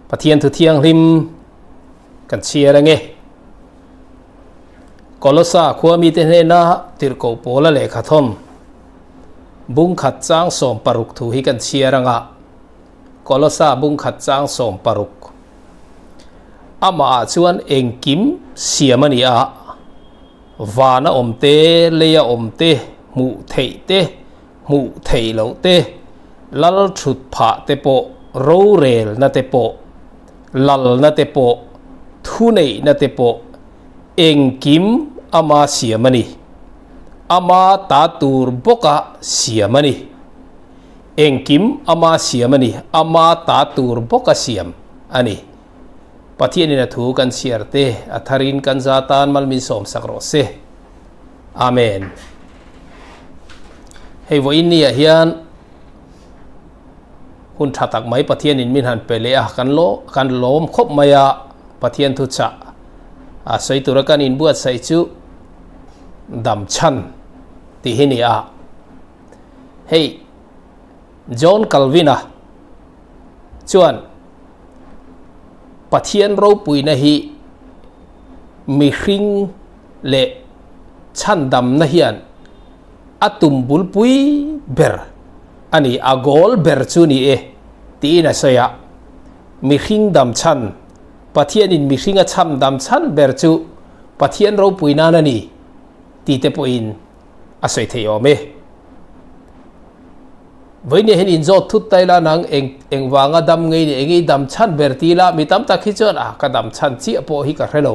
Pathian thu thianghlim kan chhiar ange. Kolosa khua mite hnena tirhkoh pawla lehkha thawn bung khat chang 16 thu hi kan chhiar anga. Kolosa bung khat chang 16. Amah ah chuan engkim siam a ni a, vana awm te, leia awm te, hmuh theih te, hmuh theih loh te, lal thut phah te pawh, rorelna te pawh, lalna te pawh, thuneihna te pawh, engkim ama siam a ni. Ama ta tur bawka siam a ni. Engkim ama siam a ni. Ama ta tur bawka siam a ni. Pathianin a thu kan chhiar te, a tharin kan za tan mal min sawmsak rawh se. Amen. Hei vawiin ni ah hian hun tha tak mai Pathianin min han pe leh a, kan lo kan lawm khawp mai a, Pathian thu chah a sawi tura kan inbuatsaih chu dam chhan tih hi ni a. Hei John Calvin-a chuan Pathian ropuina hi mihring leh chhandamna hian a tum bulpui ber a ni, a goal ber chu ni e tiin a sawi a. Mihring dam chhan, Pathianin mihring a chham dam chhan ber chu Pathian ropui nan a ni tih te pawhin a sawi thei awm e. Vawinia hian inzawt thut ta ila nang eng engvanga dam ngei ni, enge i dam chhan ber ti ila mi tam tak hi chuan a ka dam chhan chiah pawh hi ka hre lo.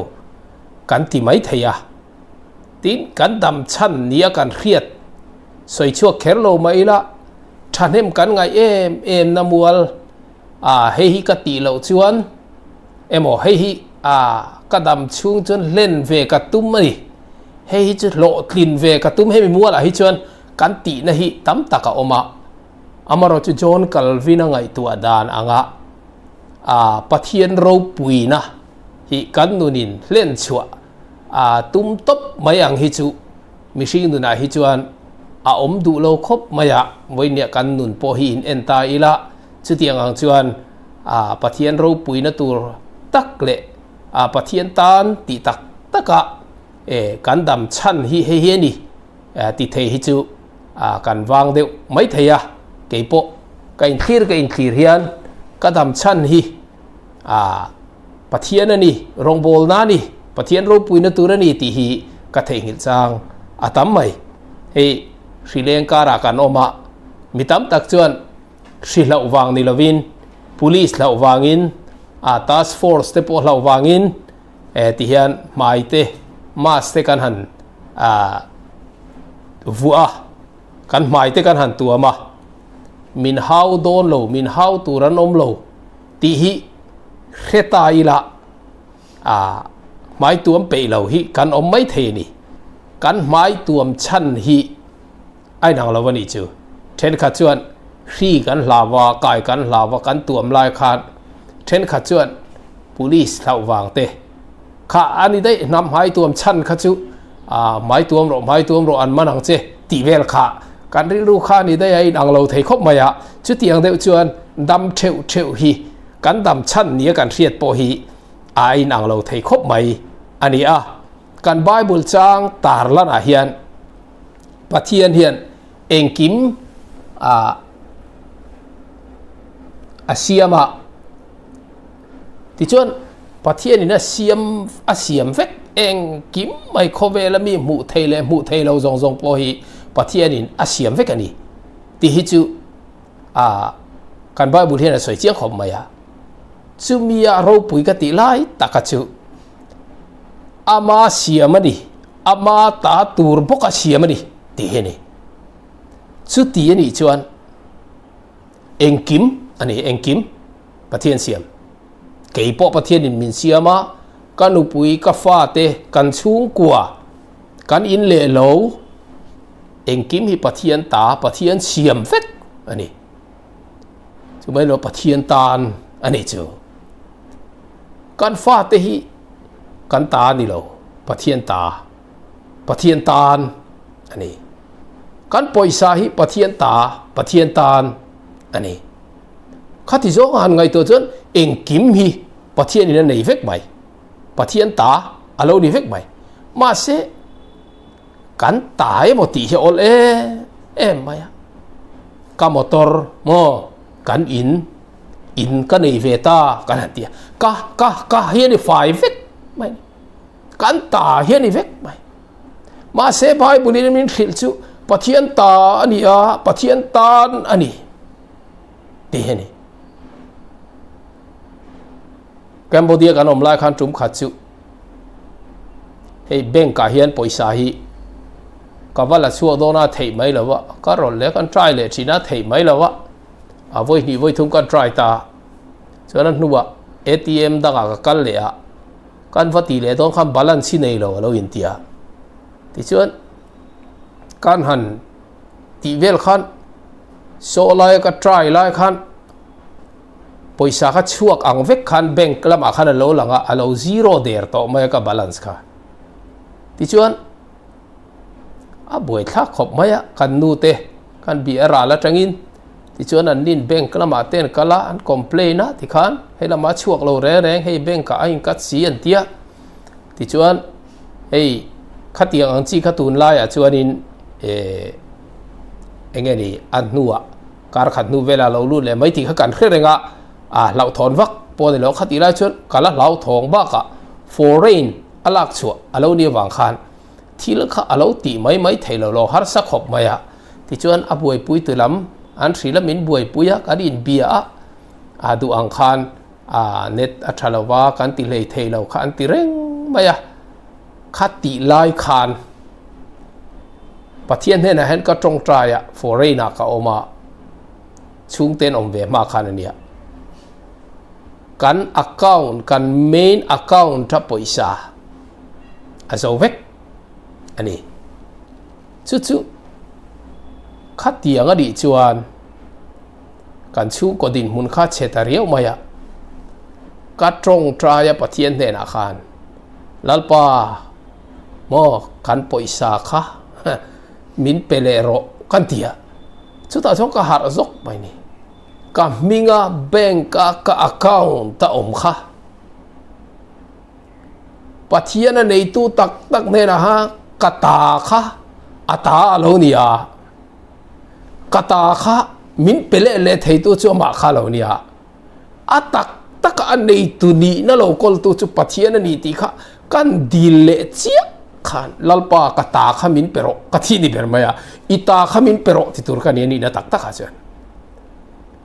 Kan ti mai thei a. Tin, kan dam chhan nia kan hriat sawi chhuak kher lo mah ila, thahnem kan ngaih em em na mual a hei hi ka tih loh chuan emaw hei hi a ka dam chhung chuan hlen ve ka tum a ni, hei hi chu hlawhtlin ve ka tum hemi mualah hi chuan kan tihna hi tam tak a awm a. Amaherawhchu John Calvin-a ngaihtuah dan anga a Pathian ropuina hi kan nunin hlen chhuah a tum tawp mai ang hi chu mihring nunah hi chuan a awm duh lo khawp mai a, vawinia kan nun pawh hi in en ta ila chutiang ang chuan a Pathian ropuina tur tak leh a Pathian tan tih tak taka e kan dam chhan hi hei hi a ni ti thei hi chu kan vang deuh mai thei a, keipawh ka inthlir ka inthlir hian ka dam chhan hi a Pathian a ni, rawngbawlna a ni, Pathian ropuina tur a ni tih hi ka theihnghilh chang a tam mai. Hei hrileng karah kan awm a, mi tam tak chuan hri hlauh vang ni lovin police hlauh vangin a task force te pawh hlauh vangin eh ti hian hmai te mask te kan han a vuah a, kan hmai te kan han tuam a, min hau dawn lo, min hau tur an awm lo. Tih hi hre ta ila a hmai tuam peih lo hi kan awm mai thei a ni. Kan hmai tuam chhan hi a inang lo a nih chu. Thenkhat chuan hri kan hlau a, kai kan hlau a, kan tuam lai khan thenkhat chuan police hlauh vang te kha a ni daih hnam hmai tuam chhan kha chu a hmai tuam rawh hmai tuam rawh an man ang che tih vel kha kan rilru kha a ni daih a inang lo thei khawp mai a chutiang deuh chuan dam theuh theuh hi kan dam chhan nia kan hriat pawh hi a inang lo thei khawp mai a ni a kan bible chang tar lanah hian Pathian hian engkim a a siam a Tichuan, Pathianin a siam a siam vek engkim mai khawvela mi hmuh thei leh hmuh thei lo zawng zawng pawh hi Pathianin a siam vek a ni tih hi chu a kan Bible hian a sawi chiang khawp mai a. Chumia ropui ka tih lai taka chu ama siam a ni, ama ta tur bawk a siam a ni tih hi a ni. Chuti a nih chuan engkim a ni, engkim. Pathian siam. Kei pawh Pathianin min siam a, ka nupui, ka fate, kan chhungkua, kan in leh lo, engkim hi Pathian ta, Pathian siam vek a ni. Chumai lo Pathian tan a ni chu. Kan fate hi kan ta a ni lo, Pathian ta, Pathian tan a ni. Kan pawisa hi Pathian ta, Pathian tan a ni. Khati zawnga han ngaihtuah chuan engkim hi Pathianin a nei vek mai. Pathian ta a lo ni vek mai. Mahse, kan ta emaw tih hi a awl em em mai a. Ka motor maw kan in, in ka nei ve ta kan han ti a. Ka, ka, ka hi a ni fai vek mai. Kan ta hi a ni vek mai. Mahse, Bible in min hrilh chu Pathian ta a ni a, Pathian tan a ni tih hi a ni. Cambodia kan awm lai khan tum khat chu hei bank ah hian pawisa hi ka va la chhuak dawn a theih mai lo a, ka rawn leh kan try leh thin a theih mai lo a, a vawi hnih vawi thum kan try ta a, chuan a hnuah atm dangah ka kal leh a, kan va tih leh dawn khan balance hi nei lo a lo inti a, tichuan kan han tih vel khan saw laia ka try lai khan. Pawisa kha chhuak ang vek khan bank lamah khan a lo lang a, a lo zero der tawh mai a ka balance kha. Tichuan a buaithlak khawp mai a, kan nu te kan bih a ral atangin tichuan an nin bank lamah te an kal a, an complain a tikhan hei lamah a chhuak lo reng reng hei bank ah a incut si an ti a. Tichuan hei khatiang ang chi kha tunlaiah chuanin eh eng nge ni a hnuah Kar khat hnu velah lo lut leh mai tih kha kan hre reng a, a hlauhthawn vak pawh a ni lo. Khatih lai chuan ka la hlauthawng bakah foreign a lak chhuah a lo ni avang khan thil kha a lo tih mai mai thei lo lo harsa khawp mai a. Tichuan a buaipui tu lam an hrilh a, min buaipui a, kan inbia a, a duh ang khan a net a tha lo va, kan ti hlei thei lo kha an ti reng mai a. Khatih lai khan Pathian hnenah hian ka tawngtai a, foreign ah ka awm a, chhungten awm ve hma khan a nia. Kan account, kan main account a pawisa a zo vek a ni. Chu chu khatiang a nih chuan kan chhungkaw dinhmun kha chhe ta riau mai a, ka tawngtai a Pathian hnenah khan Lalpa, Maw kan pawisa kha min pe leh rawh kan ti a, chutah chuan ka harh zawk mai ni. Ka hminga bank a ka account a awm kha Pathian a neitu tak tak hnenah ha ka ta kha a ta a lo ni a, ka ta kha min pe leh leh theitu chu amah kha a lo ni a. A tak taka a neitu nihna lo kawltu chu Pathian a ni tih kha kan dil leh chiah khan Lalpa ka ta kha min pe rawh ka thih ni ber mai a, i ta kha min pe rawh ti tur ka ni a nihna tak takah chuan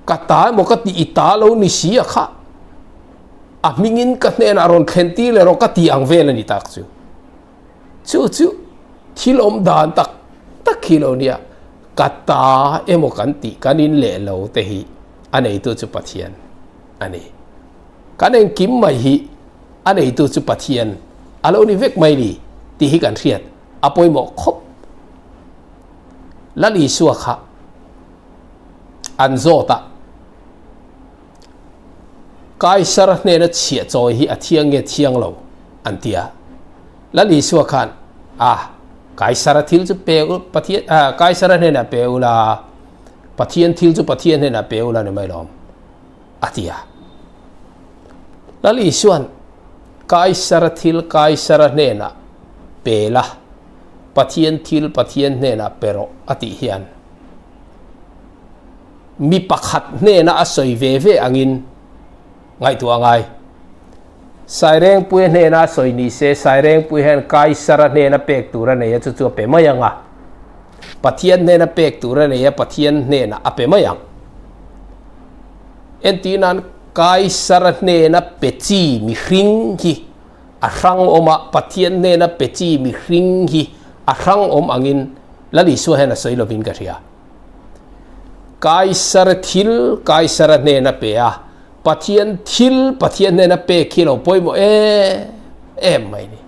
ka ta emaw ka tih i ta lo ni si a kha a hmingin ka hnenah rawn thlen tir leh rawh ka tih ang vel a ni tak chu. Chu chu thil awm dan tak tak hi lo nia, ka ta emaw kan tih kan in leh lo te hi a neitu chu Pathian a ni. Kan engkim mai hi a neitu chu Pathian a lo ni vek mai ni tih hi kan hriat a pawimawh khawp. Lal Isua kha an zawt a, Kaisar hnena chhiah chawi hi a thiang nge thiang lo? an ti a. Lal Isua khan, A, Kaisara thil chu pe u, Pathian, a, Kaisara hnenah pe ula, Pathian thil chu Pathian hnenah pe ula ni mai lawm, a ti a. Lal Isuan, Kaisara thil Kaisara hnenah pe la, Pathian thil Pathian hnenah pe rawh, a tih hian, mi pakhat hnena a sawi ve ve angin ngaihtuah a ngai. Sairengpuia hnena a sawi ni se, Sairengpui hian Kaisara hnena pek tur a nei a, chu chu a pe mai ang a. Pathian hnena pek tur a nei a, Pathian hnenah a pe mai ang. Entir nan Kaisara hnena pe chi mihring hi a hrang awm a, Pathian hnena pe chi mihring hi a hrang awm angin Lal Isua hian a sawi lovin ka hria. Kaisar thil Kaisara hnena pe a, Pathian thil Pathian hnena pek hi lo pawimawh em em mai ni.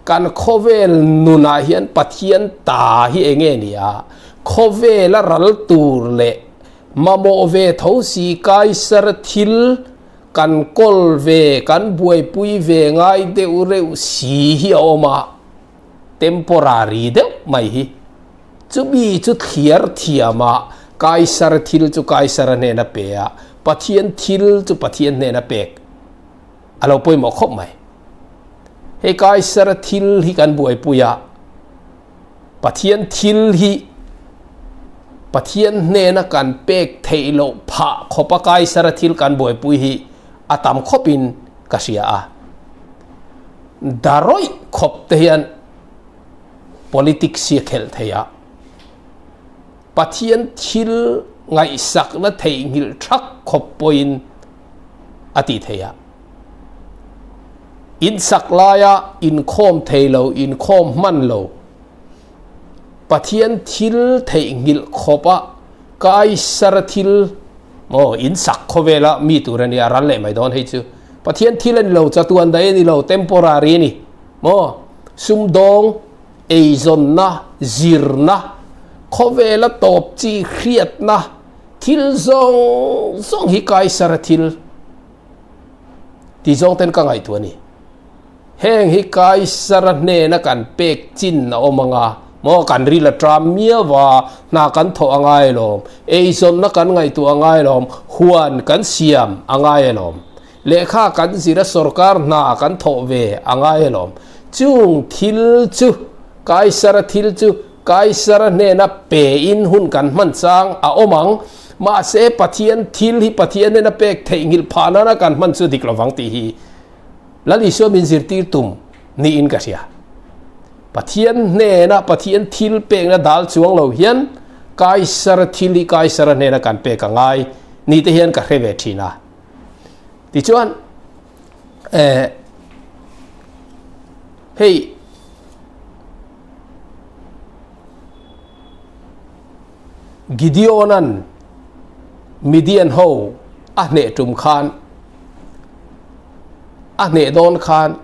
Kan khawvel nunah hian Pathian ta hi eng nge ni a, khawvela ral tur leh mamawh ve tho si Kaisar thil kan kawl ve, kan buaipui ve ngai deuh reuh si hi a awm a, temporary deuh mai hi. Chumi chu thliar thiama Kaisar thil chu Kaisara hnena pe a, Pathian thil chu Pathian hnena pek a lo pawimawh khawp mai. Hei Kaisara thil hi kan buaipui a, Pathian thil hi Pathian hnena kan pek theih loh phah khawpa Kaisara thil kan buaipui hi a tam khawpin ka hria a. Darawih khawp te hian politics hi a khelh thei a. Pathian thil ngaihsakna theihnghilh thak khawp pawhin a tih theih a. Insak laia inkhawm thei lo, inkhawm hman lo, Pathian thil theihnghilh khawpa Kaisara thil maw insak khawvela mi tur a nia, a ral leh mai dawn hei chu. Pathian thil a ni lo, chatuan daih a ni lo, temporary a ni maw, sumdawng, eizawnna, zirna, khawvela tawp chi hriatna thil zawng zawng hi Kaisara thil Ti zawng ten ka ngaihtuah a ni. Heng hi Kaisara hnena kan pek chin a awm anga, maw kan ril a ṭam miau va, hna kan thawh a ngai alawm, eizawnna kan ngaihtuah a ngai alawm, huan kan siam a ngai alawm, lehkha kan zir a sorkar hna kan thawh ve a ngai alawm. Chung thil chu Kaisara thil chu Kaisara hnena pein hun kan hman chang a awm ang. Mahse, Pathian thil hi Pathian hnena pek theihnghilh phah nana kan hman chu dik lovang tih hi Lal Isua min zirtir tum niin ka hria. Pathian hnena Pathian thil pekna dal chuang lo hian Kaisara thil hi Kaisara hnena kan pek a ngai ni te hian ka hre ve thin a. Tichuan, eh, hei Gideon-a'n Midian ho a hneh tum khan, a hneh dawn khan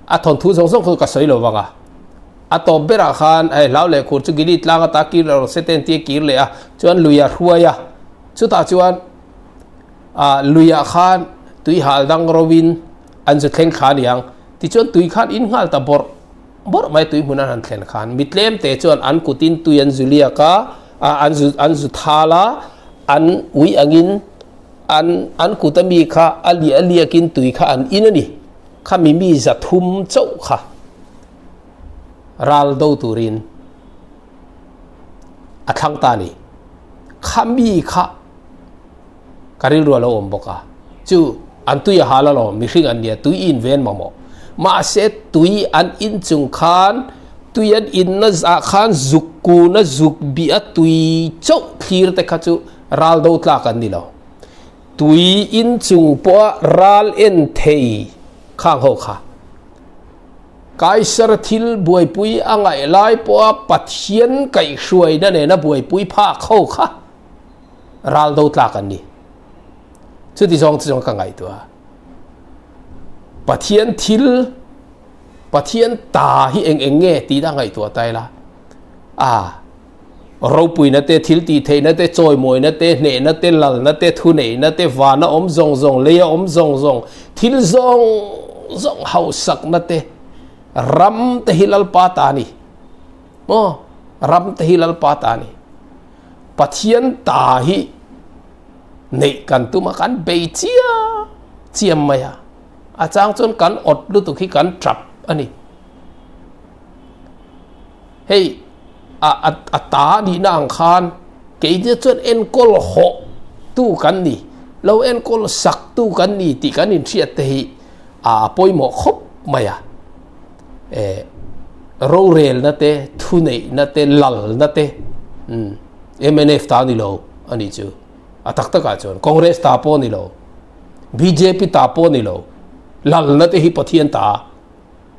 a thawnthu zawng zawng kha ka sawi lo vang a. A tawp berah khan hei hlau leh khur chu Gilead tlang ata kir leh rawh se te an tia kir leh a, chuan lui a hruai a. Chutah chuan ah luiah khan tui hal dang rovin an zu thleng thla aniang. Tichuan tui khan in nghal ta bawrh. Bawrh mai tui hmun an han thlen khan mi tlem te chuan an kutin tui an zu liak a, an zu an zu thal a, an ui angin an an kut ami kha a liah a liakin tui kha an in a ni. Khami mi za thum chauh kha ral do turin a thlang ta a ni. Khami kha Ka rilru a lo awm bawk a, chu an tui a hal alawm, mihring an nia, tui in ven mamawh. Mahse tui an in chung khan, tui an inna ah khan zuk kun a zuk bih a tui chauh thlir te kha chu ral do tlak an ni lo. Tui in chung pawha ral en thei khang ho kha. Kaisar thil buaipui a ngaih lai pawha Pathian kaihhruaina nena buaipui phak ho kha. Ral do tlak an ni. Chuti zawng chu zawng ka ngaihtuah a. Pathian thil, Pathian ta hi eng eng nge tih dah ngaihtuah ta ila. A ropuina te, thil tih theihna te, chawimawina te, hnehna te, lalna te, thuneihna te, vana awm zawng zawng, leia awm zawng zawng, thil zawng zawng hausakna te, ram te hi Lalpa ta a ni. Maw? Ram te hi Lalpa ta a ni. Pathian ta hi neih kan tum a, kan bei chiam chiam mai a, a chang chuan kan awt lutuk hi kan tap a ni. Hei a a a ta nihna ang khan keini chuan enkawl hawh tu kan ni, lo enkawl sak tu kan ni tih kan inhriat te hi a pawimawh khawp mai a. Eh rorelna te, thuneihna te, lalna te mnf ta ni lo a nih chu. A tak takah chuan Congress ta pawh ni lo, bjp ta pawh ni lo, lalna te hi Pathian ta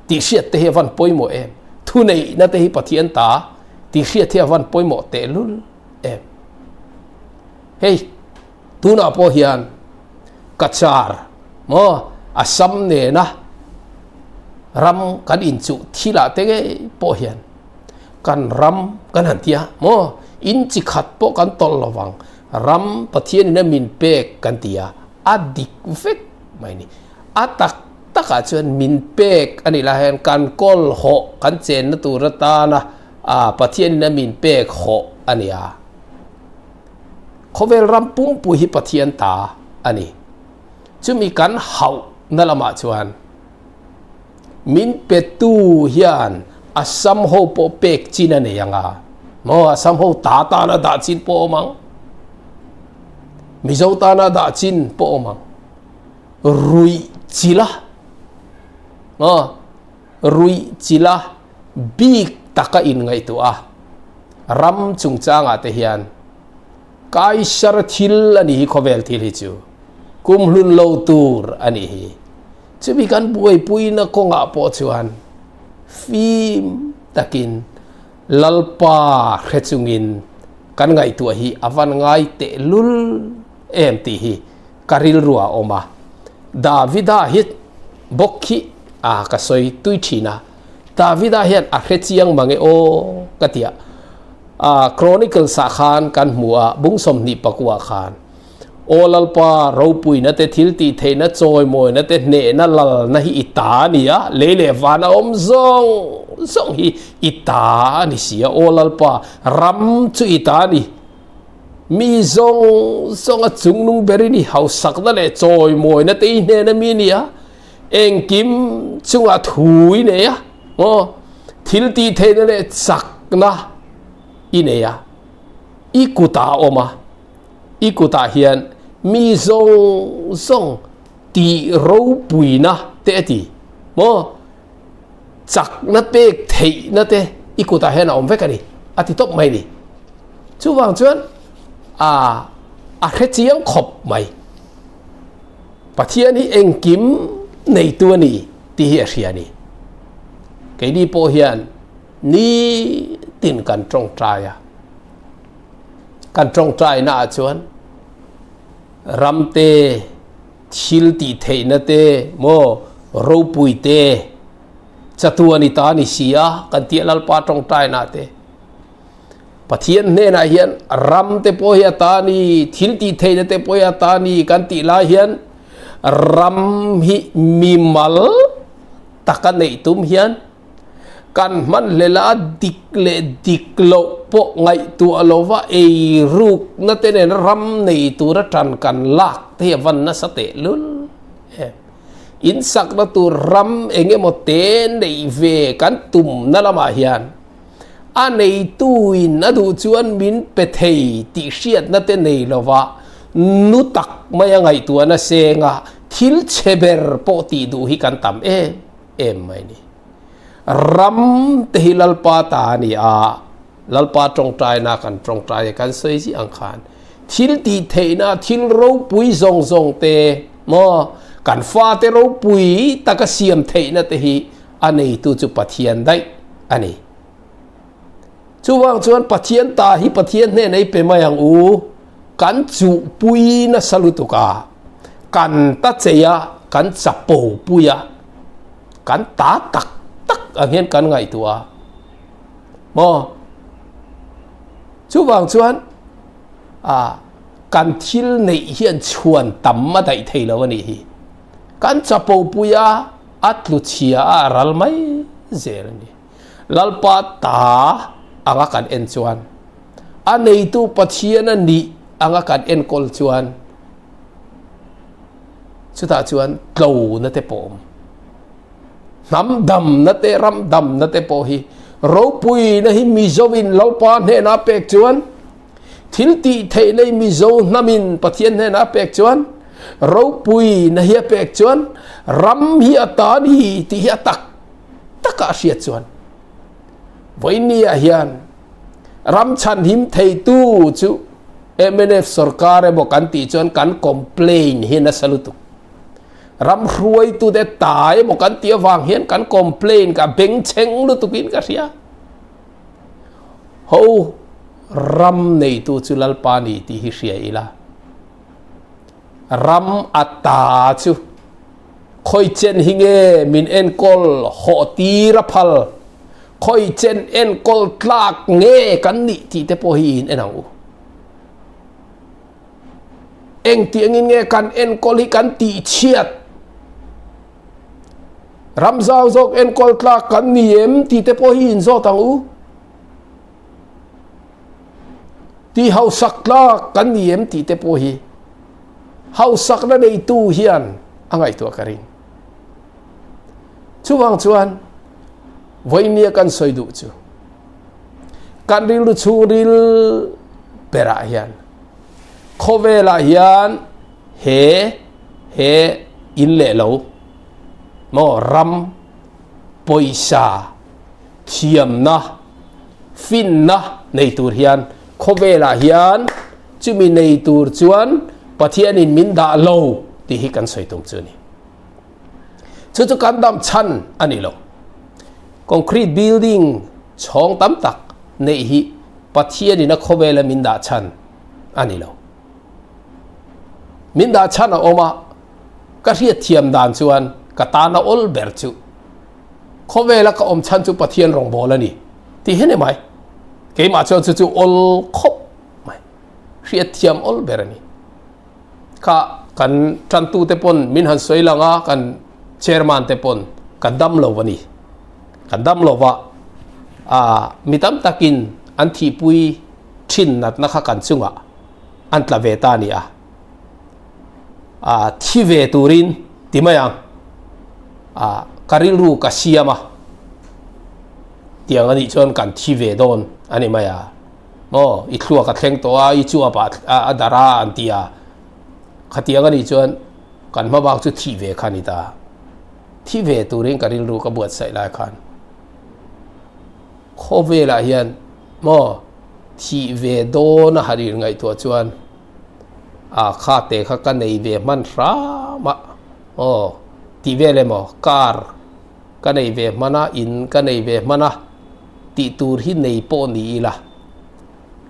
tih hriat te hi a van pawimawh em. Thuneihna te hi Pathian ta tih hriat hi a van pawimawh tehlul em. Hei tunah pawh hian Cachar maw Assam nena ram kan inchuh thilah te ngei pawh hian kan ram kan han tia maw in chi khat pawh kan tawlh lo vang ram Pathian in a min pek kan ti a a dik vek mai ni a tak takah chuan min pek a nih lai hian kan kawl hawh kan chenna tur atana Pathian in a min pek hawh a nia. Khawvel ram pumpui hi Pathian ta a ni. Chumi kan hauhna lamah chuan min petu hian Assam ho pawh pek chin a nei ang a, maw Assam ho ta tana dah chin pawh a awm ang, Mizo tana dah chin pawh a awm ang. Ruih chila, maw ruih chila bik taka inngaihtuah a, ram chungchangah te hian Kaisar thil a nih hi khawvel thil hi chu kumhlun lo tur a nih hi. Chumi kan buaipuina kawngah pawh chuan fim takin Lalpa hre chungin kan ngaihtuah hi a van ngai tehlul em tih hi ka rilru a awm a. Davida hi bawk hi a ka sawi tui thin a, Davida hian a hre chiang mange aw ka ti a. A Chronicles ah khan kan hmu a, bung 24 ah khan, Aw Lalpa, ropuina te, thil tih theihna, chawimawina te, hnehna, lalna hi i ta a ni a, lei leh van a awm zawng zawng hi i ta a ni si a, Aw Lalpa, ram chu i ta a ni. Mi zawng zawng a chungnung berin i hausakna leh chawimawina te i hnena mi a ni a, engkim chungah thu i nei a, aw, thil tih theihna leh chakna i nei a, i kutah a awm a, i kutah hian mi zawng zawng tih ropuina te a ti maw, chakna pek theihna te i kutah hian a awm vek a ni, a ti tawp mai a ni. Chuvang chuan a a hre chiang khawp mai. Pathian hi engkim neitu a ni tih hi a hria a ni. Keini pawh hian nitin kan tawngtai a, kan tawngtaina ah chuan ramte thil tih theihna te maw ropui te chatuan i ta a ni si a kan tih a Lalpa tawngtaina te. Pathian hnenah hian ram te pawh hi a ta a ni, thil tih theihna te pawh hi a ta a ni kan tih lai hian ram hi mimal taka neih tum hian kan hman hlela a dik leh dik loh pawh ngaihtuah lova ei rukna te nena ram nei tura tan kan lak te hi a van nasa teh lul em. In sakna tur ram eng emaw te neih ve kan tumna lamah hian A neituin a duh chuan min pe thei tih hriatna te nei lova nu tak maia ngaihtuahna senga thil chhe ber pawh tih duh hi kan tam em em mai ni. Ram te hi Lalpa ta a ni a, Lalpa tawngtaina kan tawngtai a kan sawi zih ang khan thil tih theihna thil ropui zawng zawng te maw kan fate ropui taka siam theihna te hi a neitu chu Pathian daih a ni. Chuvang chuan Pathian ta hi Pathian hnena i pe mai ang u, kan chuhpui nasa lutuk a, kan ta chei a, kan chapo pui a, kan ta tak tak ang hian kan ngaihtuah a. Maw? Chuvang chuan a kan thil neih hian chhuan tam a daih thei lo a nih hi. Kan chapo pui a, a tlu chhia a, a ral mai zel a ni. Lalpa ta anga kan en chuan, a neitu Pathian a nih anga kan enkawl chuan, chutah chuan tlona te pawh a awm. Hnam damna te, ram damna te pawh hi ropuina hi Mizoin Lalpa hnena pek chuan, Thil tih theih nei Mizo hnamin Pathian hnenah a pek chuan ropuina hi a pek chuan ram hi a ta ni tih hi a tak taka a hriat chuan vawinia hian ram chhanhim theitu chu mnf sorkar emaw kan tih chuan kan complain hi nasa lutuk. Ram hruaitute ta emaw kan tih avang hian kan complain ka bengchheng lutukin ka hria. Ho ram neitu chu Lalpa ni tih hi hria ila. Ram a ta chu khawi chen hi nge min enkawl hawh tir a phal, khawi chen enkawl tlak nge kan nih tih te pawh hi in en ang u. Engtiangin nge kan enkawl hi kan tihchhiat? Ram zau zawk enkawl tlak kan ni em tih te pawh hi inzawt ang u. Tih hausak tlak kan ni em tih te pawh hi hausakna neitu hian a ngaihtuah ka ring. Chuvang chuan vawinia kan sawi duh chu kan rilru chhungril berah hian khawvelah hian he he in leh lo maw ram pawisa thiamna finna nei tur hian khawvelah hian chumi nei tur chuan Pathianin min dah lo tih hi kan sawi tum chu a ni. Chu chu kan dam chhan a ni lo. Concrete building chhawng tam tak neih hi Pathianin a khawvela min dah chhan a ni lo. Min dah chhan a awm a, ka hriatthiam dan chuan ka tan a awl ber chu khawvela ka awm chhan chu Pathian rawngbâwl a ni tih hi ni mai. Keimah chuan chu chu awl khawp mai, hriatthiam awl ber a ni. Kha kan tantute pawn min han sawi lang a, kan chairman te pawn ka dam lo a ni. Ka dam lo va, ah mi tam takin an thihpui thin natna kha kan chungah an tla ve ta a ni a. Ah thi ve turin ti mai ang, ah ka rilru ka siam a, tiang a nih chuan kan thi ve dawn a ni mai a. Maw i thluak a thleng tawh a, i chuap ah a darh a an ti a, khatiang a nih chuan kan hma bak chu thih ve kha a ni ta. Thi ve turin ka rilru ka buatsaih lai khan khawvelah hian maw thih ve dawn a han inngaihtuah chuan a kha te kha ka nei ve hman hram a, aw tih vel emaw car Ka nei ve hman a, in ka nei ve hman a tih tur hi nei pawh ni ila,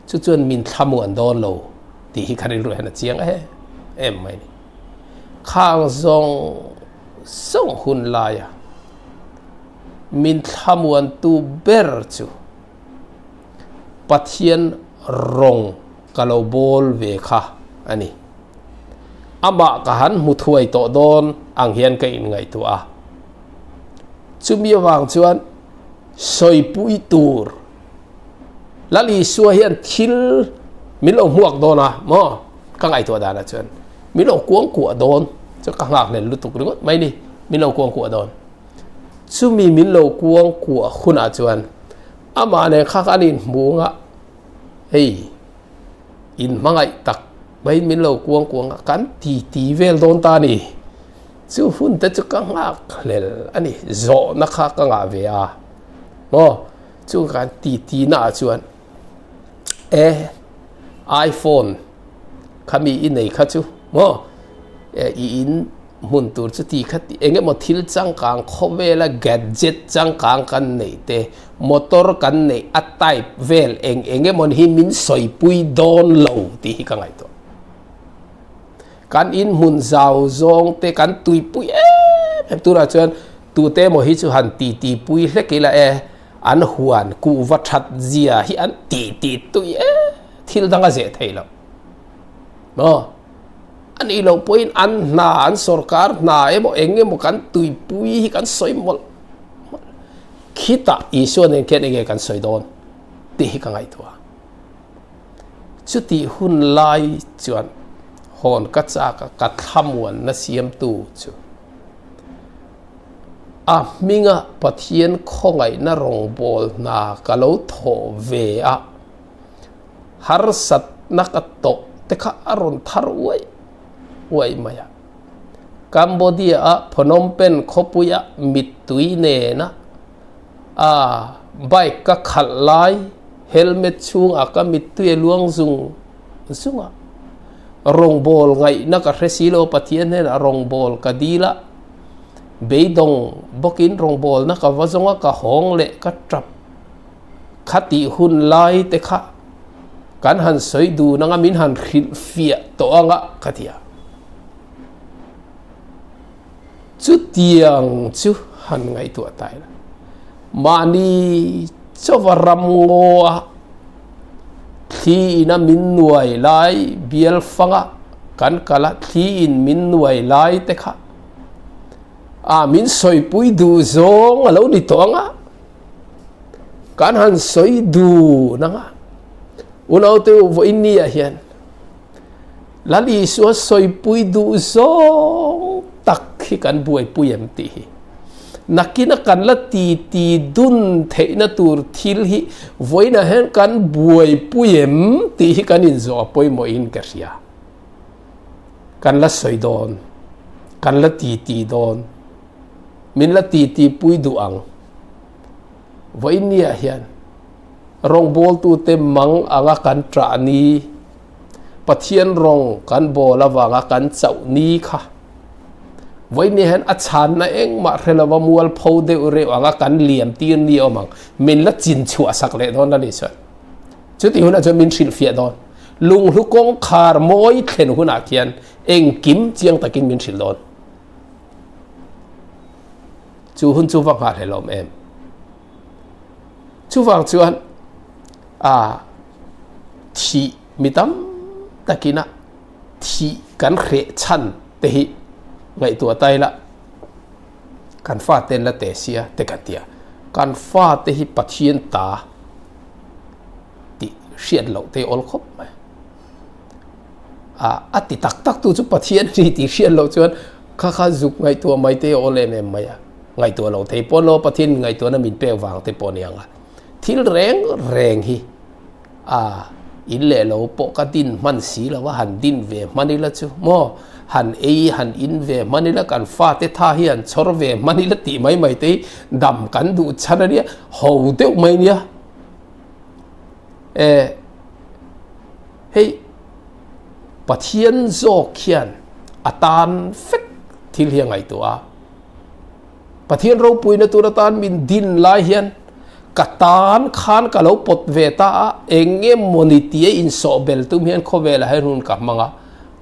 chu chuan min thlamuan dawn lo tih hi ka rilru hian a chiang em em mai a ni. Khang zawng zawng hun laia min thlamuantu ber chu Pathian rawng ka lo bawl ve kha a ni. Amah ka han hmu thuai tawh dawn ang hian ka inngaihtuah a. Chumi avang chuan sawipui tur Lal Isua hian thil min lo hmuak dawn a maw? Ka ngaihtuah danah chuan min lo kuangkuah dawn chu ka nghakhlel lutuk ringawt mai ni, min lo kuangkuah dawn. Chumi min lo kuangkuah hunah chuan amah nen kha kan inhmu anga hei in hmangaih tak maiin min lo kuangkuang a, kan ti ti vel dawn ta a ni. Chu hun te chu ka nghak hlel a ni, zawhna kha ka ngah ve a maw? Chu kan ti ti na ah chuan e iPhone kha mi i nei kha chu maw? E i in hmun tur chu ti kha eng emaw thil changkang khawvela gadget changkang kan neih te motor kan neih a type vel eng eng emaw hi min sawipui dawn lo tih hi ka ngaihtuah. Kan in hmun zau zawng te kan tuipui em em tunah chuan tute emaw hi chu han ti ti pui hlek ila e an huan kuhva that zia hi an ti ti tui e thil dang a zeh thei lo maw a nih loh pawhin an hna an sorkar hna emaw eng emaw kan tuipui hi kan sawi mawlh mawlh khitah Isua nen khian enge kan sawi dawn tih hi ka ngaihtuah. Chutih hun lai chuan hawn ka chak a, ka thlamuanna siamtu chu a hminga Pathian khawngaihna rawngbâwl hna ka lo thawh ve a, harsatna ka tawh te kha a rawn thar uaih uaih mai a. Cambodia-a Phnom Penh khawpuia mittui nena A bike ka khalh lai helmet chhungah ka mittui a luang zung zung a, rawngbâwl ngaihna ka hre si lo, Pathian hnenah rawngbâwl ka dil a, beidawng bawkin rawngbâwlna ka va zawng a, ka hawng leh ka tap kha tih hun lai te kha kan han sawi dun anga min han hrilh fiah tawh anga ka ti a. Chutiang chu han ngaihtuah ta ila, mahni chauva ram ngaw a thli ina min nuai lai bial fanga kan kal a, thli in min nuai lai te kha a min sawipui duh zawng a lo ni tawh ang a, kan han sawi dun ang a. Unaute u vawiin ni ah hian Lal Isua sawipui duh zawng tak hi kan buaipui em tih hi nakina kan la titi dun theihna tur thil hi vawiinah hian kan buaipui em tih hi kan inzawh a pawimawhin ka hria. Kan la sawi dawn, kan la titi dawn, min la titi pui duh ang. Vawiin ni ah hian rawngbawltute mang anga kan ṭah ni, Pathian rawng kan bawl avanga kan chauh ni kha vawiin ni hian a chhanna engmah hre lova mualpho deuh reuh anga kan liam tir ni awm ang. Min la chin chhuah sak leh dawn a ni chuan. Chutih hunah chuan min hrilhfiah dawn. Lunghlu kawngkhar mawi thlen hunah khian engkim chiang takin min hrilh dawn. Chu hun chu va nghahhlelawm em? Chuvang chuan a thih mi tam takina thih kan hreh chhan te hi ngaihtuah ta ila kan fate an la te sia te kan ti a, kan fate hi Pathian ta tih hriat loh te awl khawp mai. A a ti tak tak tu chu Pathian a ni tih hriat loh chuan kha kha zuk ngaihtuah mai te awl em em mai a. Ngaihtuah loh thei pawh lo Pathian in ngaihtuahna min pek vang te pawh a ni ang a. Thil reng reng hi a in leh lo pawh ka din hman si lo a, han din ve hman ila chu maw han ei han in ve hman ila kan fate tha hi han chhawr ve hman ila tih mai mai te hi dam kan duh chhan a nia ho deuh mai nia. E hei Pathian zawk hian a tan vek thil hi a ngaihtuah a. Pathian ropuina tur atan min din lai hian ka tan khan ka lo pawt ve ta a, eng nge mawni tia insawh bel tum hian khawvelah hian hun ka hmang a,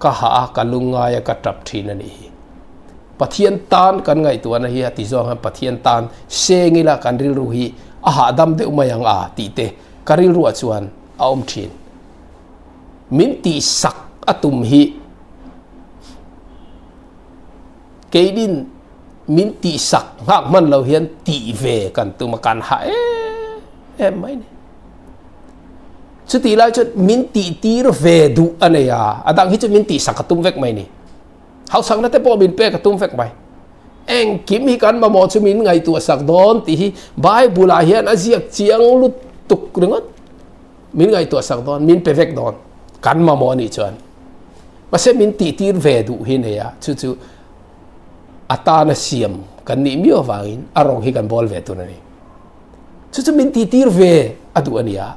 ka hah a, ka lungngai a, ka tap thin a nih hi. Pathian tan kan ngaihtuahna hi a ti zawng hian Pathian tan seng ila kan rilru hi a hahdam deuh mai ang a tih te ka rilruah chuan a awm thin. Min tihsak a tum hi. Keinin min tihsak nghak hman lo hian tih ve kan tum a, kan hah em em mai ni. Chutih lai chuan min tihtir ve duh a nei a, a dang hi chu min tihsak a tum vek mai ni. Hausakna te pawh min pek a tum vek mai. Engkim hi kan mamawh chu min ngaihtuah sak dawn tih hi Bible ah hian a ziak chiang lutuk ringawt. Min ngaihtuah sak dawn, min pe vek dawn kan mamawh a nih chuan. Mahse min tihtir ve duh hi nei a, chu chu a tana siam kan nih miau avangin a rawng hi kan bawl ve tur a ni. Chu chu min tihtir ve a duh a ni a,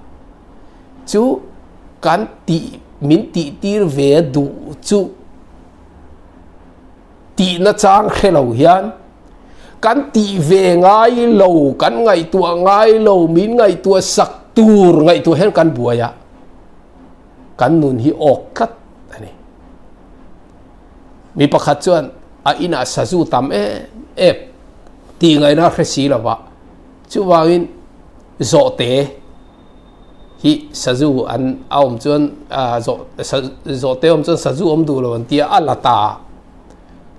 chu kan tih min tihtir ve a duh chu tihna chang hre lo hian kan tih ve ngai lo, kan ngaihtuah ngai lo, min ngaihtuah sak tur ngaihtuah hian kan buai a. Kan nun hi awk tlat a ni. Mi pakhat chuan a inah sazu tam em em tih ngaihna a hre si lo va, chuvangin zawhte hi sazu an a awm chuan zawh zawhte awm chuan sazu awm duh lo an tia a la ta a.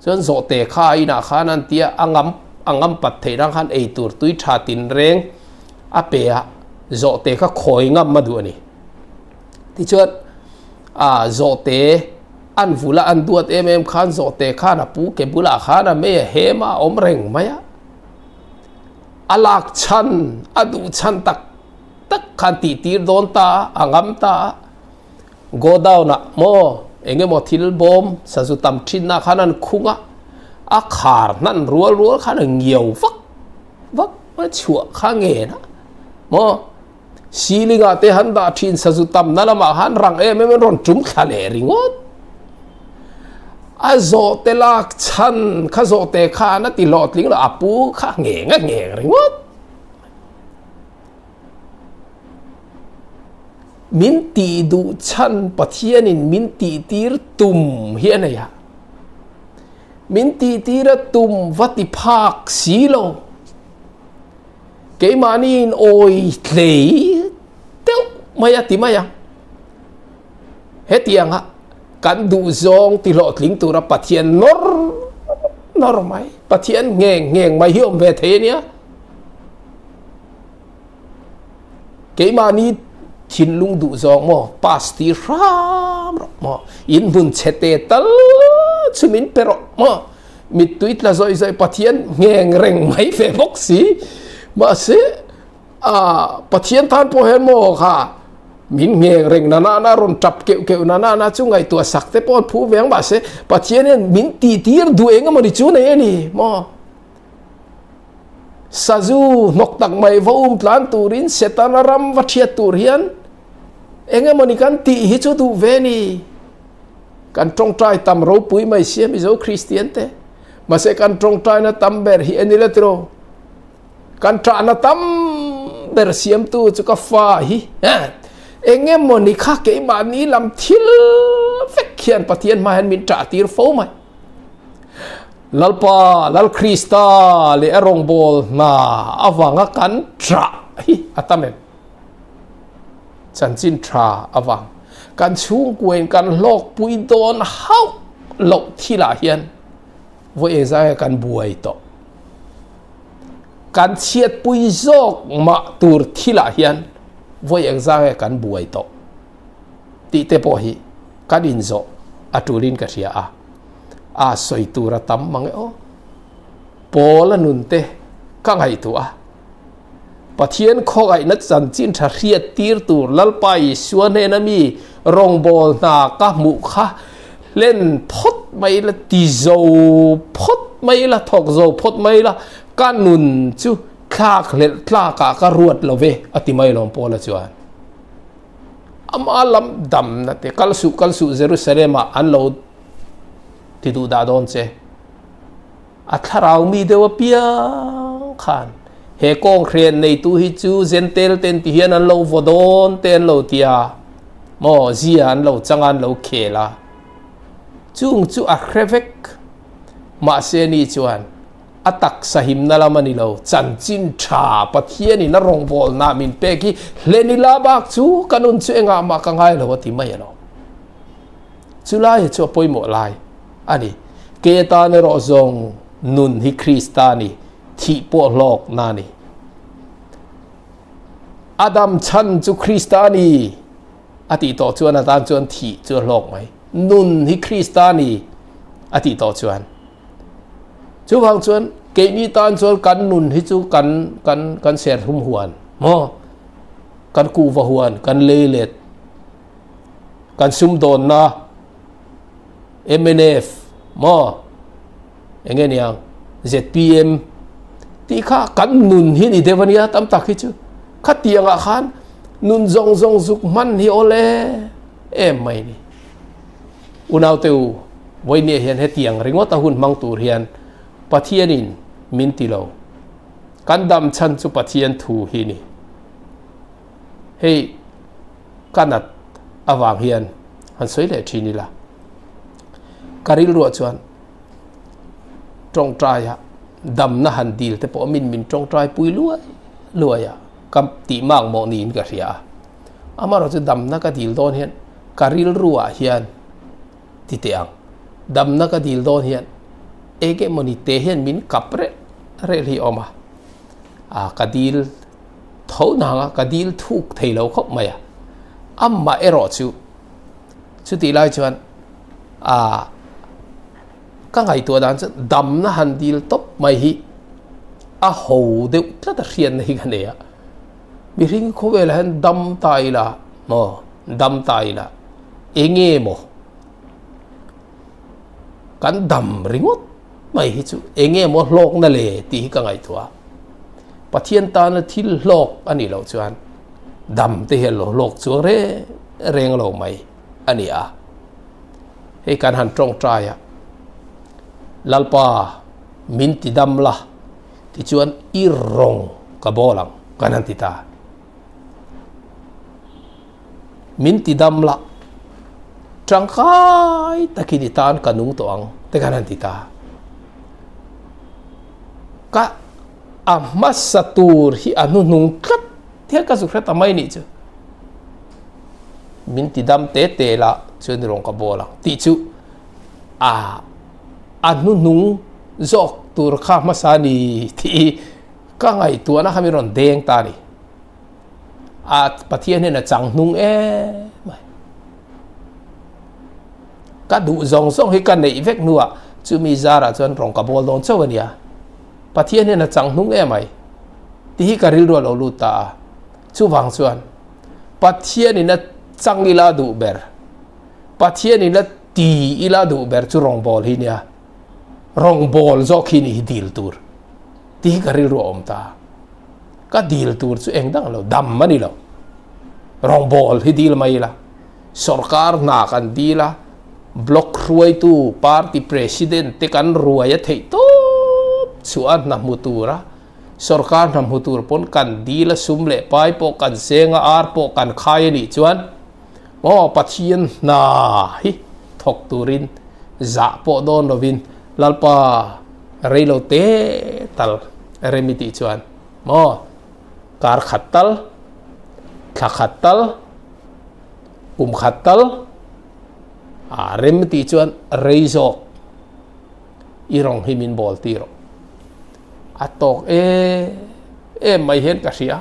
Chuan zawhte kha a inah khan an tia a ngam a ngam pat theih rang khan eitur tui tha tinreng a pe a, zawhte kha khawi ngam a duh a ni. Tichuan ah zawhte an vula an duat em em khan zawhte khan a pu ke bulah khan a mei a hem a a awm reng mai a. A lak chhan a duh chhan tak tak khan tih tir dawn ta a, a ngam ta a. Godown ah maw eng emaw thil bawm sazu tam thinna khan an khung a, a khar hnan rual rual khan a ngiau vak vak a chhuah kha ngen a maw. Ceiling ah te han dah thin sazu tamna lamah khan rang em em in rawn tum thla leh ringawt. A zawhte lak chhan kha zawhte khan a ti hlawhtling lo a pu kha ngheng a ngheng ringawt. Min tih duh chhan Pathianin min tih tir tum hi a nei a. Min tih tir a tum va ti phak si lo. Keimahniin awi tlei deuh mai a ti mai a. Hetianga kan duhzawng ti hlawhtling tura Pathian nawr nawr mai, Pathian ngheng ngheng mai hi awm ve thei a nia. Keimahni. Thinlung duh zawng maw pass tir hram rawh maw in hmun chhe te tal chu min pe rawh maw mittui tla zawih zawih Pathian ngheng reng mai ve bawk si mahse a Pathian tan pawh hian maw kha min ngheng reng na na na rawn tap keuh keuh na na na chu ngaihtuah sak te pawh an phu ve ang mahse Pathian hian min tih tir duh eng emaw ni chu nei a ni maw. Sazu hnawk tak mai va um tlan turin Setana ram va thiat tur hian eng emawni kan tih hi chu duh ve ni. Kan tawngtai tam ropui mai sia Mizo Kristian te. Mahse kan tawngtaina tam ber hi en ila tiraw. Kan tahna tam ber siamtu chu ka fa hi. Eng emawni kha keimahni lam thil vek hian Pathian hma hian min tah tir fo mai. Lalpa, Lal Krista leh a rawngbâwl hna avânga kan ṭah hi a tam em? Chanchin ṭha avâng kan chhûngkuain kan hlâwkpui dâwn hauh loh thilah hian vawi engzâwnge kan buai tawh? Kan chhiatpui zâwk mah tûr thilah hian vawi engzâwnge kan buai tawh? Tih te pawh hi kan inzawh a ṭûlin ka hria a. A sawi tur a tam mang e aw. Paul a nun te ka ngaihtuah a. Pathian khawngaihna chanchin tha hriat tir tur Lalpa Isua hnena mi rawngbâwl hna ka hmuh kha hlen phawt mai la, ti zo phawt mai la, thawk zo phawt mai la, ka nun chu thlak hlelh tlakah ka ruat lo ve, a ti mai lawm Paula chuan. Ama lam damna te kal suh kal suh Jerusalem ah an lo ti duh dah dawn che. A thlarau mi deuh apiang khan he kawng hrian neitu hi chu Gentile ten ti hian an lo vaw dawn te an lo ti a, maw zia an lo chang a an lo khel a. Chung chu a hre vek. Mahse ni chuan A taksa himna lam a ni lo, chanchin tha Pathianin a rawngbawlna min pek hi hlen ila bak chu ka nun chu engah mah ka ngai lo a ti mai alo. Chu lai hi chu a pawimawh lai a ni. Ke tan erawh zawng nun hi Krista a ni, thih pawh hlawkna a ni. A dam chhan chu Krista a ni a tih tawh chuan a tan chuan thih chu a hlawk mai. Nun hi Krista a ni a tih tawh chuan. Chuvang chuan keini tan chuan kan nun hi chu kan kan kan serhlum huan maw kan kuhva huan kan leilet kan sumdawnna mnf maw enge niang zpm tih kha kan nun hi ni deuh ania tam tak hi chu khatiangah khan nun zawng zawng zuk hman hi awle em mai ni. Unaute u, vawinia hian hetiang ringawt a hun hmang tur hian Pathianin min ti lo. Kan dam chhan chu Pathian thu hi ni. Hei ka nat avang hian han sawi leh thin ila. Ka rilruah chuan tawngtaia damna han dil te pawh min min tawngtai pui luai luai a, ka tih mak mawh niin ka hria a. Amaherawhchu damna ka dil dawn hian ka rilruah hian ti teh ang, damna ka dil dawn hian eng emawni te hian min kap reh reh hi a awm a, a ka dil tho nang a, ka dil thuk thei lo khawp mai a, amah erawh chu chutih lai chuan a ka ngaihtuah dan chuan damna han dil tawp mai hi a ho deuh tlat a hriatna hi ka nei a. Mihring khawvelah hian dam ta ila maw dam ta ila enge maw kan dam ringawt mai hi chu enge maw hlawkna le tih hi ka ngaihtuah a Pathian tana thil hlawk a nih loh chuan dam te hian lo hlawk chuang reng reng lo mai a ni a hei kan han tawngtai a Lalpa min ti dam la. Tichuan i rawng ka bawl ang kan han ti ta. Min ti dam la, tangkai takin i tan ka nung tawh ang te kan han ti ta. Ka a hmasa tur hi a hnuhnung tlat hian ka zu hre ta mai nih chu. Min ti dam te te la chuan i rawng ka bawl ang tih chu a A hnuhnung zawk tur kha hmasa ni tih hi ka ngaihtuahna kha min rawn deng ta a ni. A Pathian hian a chang hnung em mai. Ka duh zawng zawng hi ka neih vek hnuah chumi zarah chuan rawng ka bawl dawn chauh a nia. Pathian hian a chang hnung em mai tih hi ka rilru a lo lut ta a. Chuvang chuan Pathianin a chang ila duh ber, Pathianin a ti ila duh ber chu rawngbawl hi nia. Rawngbawl zawk hi ni hi dil tur tih hi ka rilru a awm ta a. Ka dil tur chu eng dang lo, dam a ni lo. Rawngbawl hi dil mai ila. Sorkar hna kan dil a, block hruaitu, party president te kan ruai a theih tawp chhuah a hna hmu tur a, sorkar hna hmu tur pawn kan dil a, sum leh pai pawh kan seng a, ar pawh kan khai a nih chuan maw Pathian hna hi thawk turin zah pawh dawn lovin Lalpa reilo te tal rem i tih chuan maw kar khat tal, thla khat tal, kum khat tal a rem tih chuan rei zawk i rawng hi min bawl tir rawh. A tawk em em mai hian ka hria.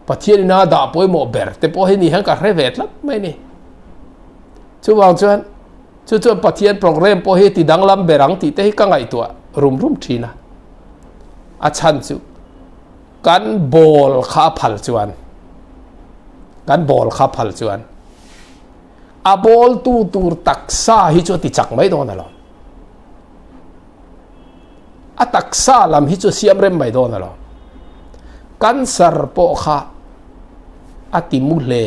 Pathian ina dah pawimawh ber te pawh hi ni hian ka hre ve tlat mai ni. Chuvang chuan chu chuan Pathian program pawh hi ti danglam ber ang tih te hi ka ngaihtuah rum rum thin a. A chhan chu kan bawl kha a phal chuan kan bawl kha a phal chuan a bawltu tur taksa hi chu a ti chak mai dawn alawm. A taksa lam hi chu siam rem mai dawn alawm. Cancer pawh kha a ti mu hle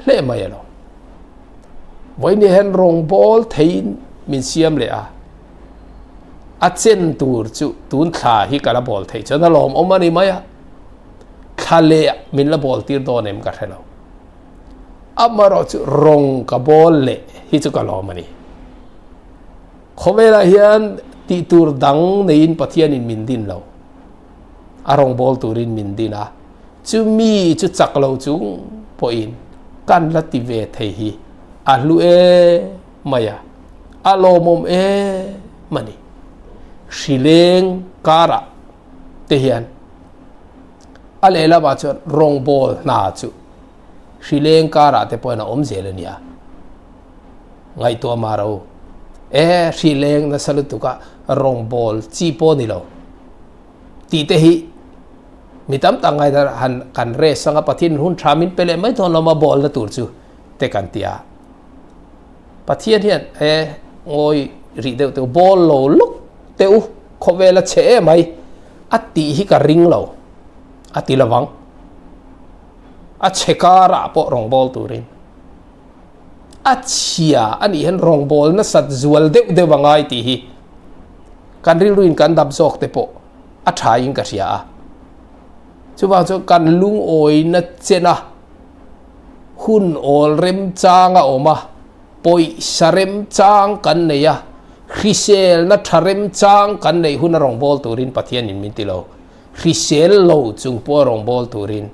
hle mai alawm. Vawiin hian rawngbawl theiin min siam leh a. A chen tur chu tun thla hi ka la bawl theih chuan a lawmawm a ni mai a, thla leh min la bawl tir dawn em ka hre lo. Amaherawh chu rawng ka bawl leh hi chu ka lawm a ni. Khawvelah hian tih tur dang neiin Pathianin min din lo, a rawng bawl turin min din a, chumi chu chak lo chung pawhin kan la ti ve thei hi a hlu em mai a. A lawmawm em a ni. Hrileng karah te hian a lehlamah chuan rawngbawl hna chu hrileng karah te pawhin a awm zel a nia. Ngaihtuah mar a u. E hrileng nasa lutuka rawngbawl chi pawh ni lo tih te hi mi tam tak ngaihdan han kan rest anga Pathian hun tha min pe leh mai dawn lo maw bawlna tur chu te kan ti a. Pathian hian he ngawi rih deuh teh u, bawl lo lawk teh u, khawvel a chhe em mai a tih hi ka ring lo, a ti lovang. A chhe karah pawh rawngbâwl turin a chhia a nih hian rawngbâwl nasat zual deuh deuh a ngai tih hi kan rilruin kan dap zawk te pawh a thain ka hria a. Chuvang chuan kan lungawina chena Hun awl remchang a awm a, pawisa remchang kan nei a, hriselna tha remchang kan neih hun a rawngbâwl turin Pathianin min ti lo. Hrisel lo chung pawh a rawngbâwl turin,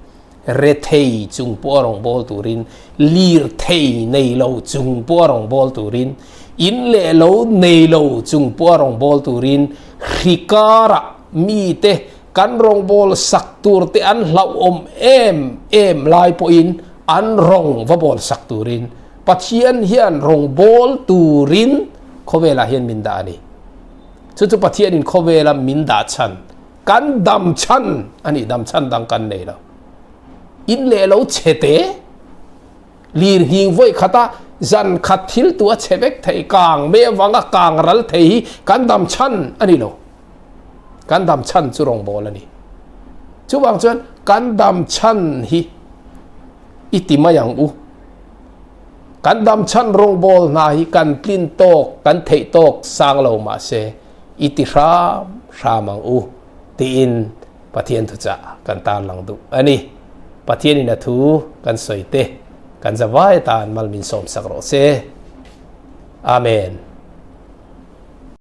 rethei chung pawh a rawngbâwl turin, lirthei nei lo chung pawh a rawngbâwl turin, in leh lo nei lo chung pawh a rawngbâwl turin, hri karah mite Kan rawngbâwl sak tûrte an hlauhawm êm êm lai pawhin an rawng va bâwl sak tûrin Pathian hian rawngbâwl tûrin khawvêlah hian min dah a ni. Chu chu Pathianin khawvêla min dah chhan, kan dam chhan a ni, dam chhan dang kan nei lo. In leh lo chhe te, lir nghing vawi khata zan khat thil tu a chhe vek thei, kang meh avanga kang ral thei hi kan dam chhan a ni lo. Kan dam chhan chu rawngbâwl a ni. Chuvang chuan kan dam chhan hi i ti mai ang u. Kan dam chhan rawngbâwl hna hi kan tlin tâwk, kan theih tâwk sang lo mah se i ti hram hram ang u tiin Pathian thuchah kan tarlang duh a ni. Pathianin a thu kan sawi te kan zavai atan mal min sawmsak rawh se. Amen.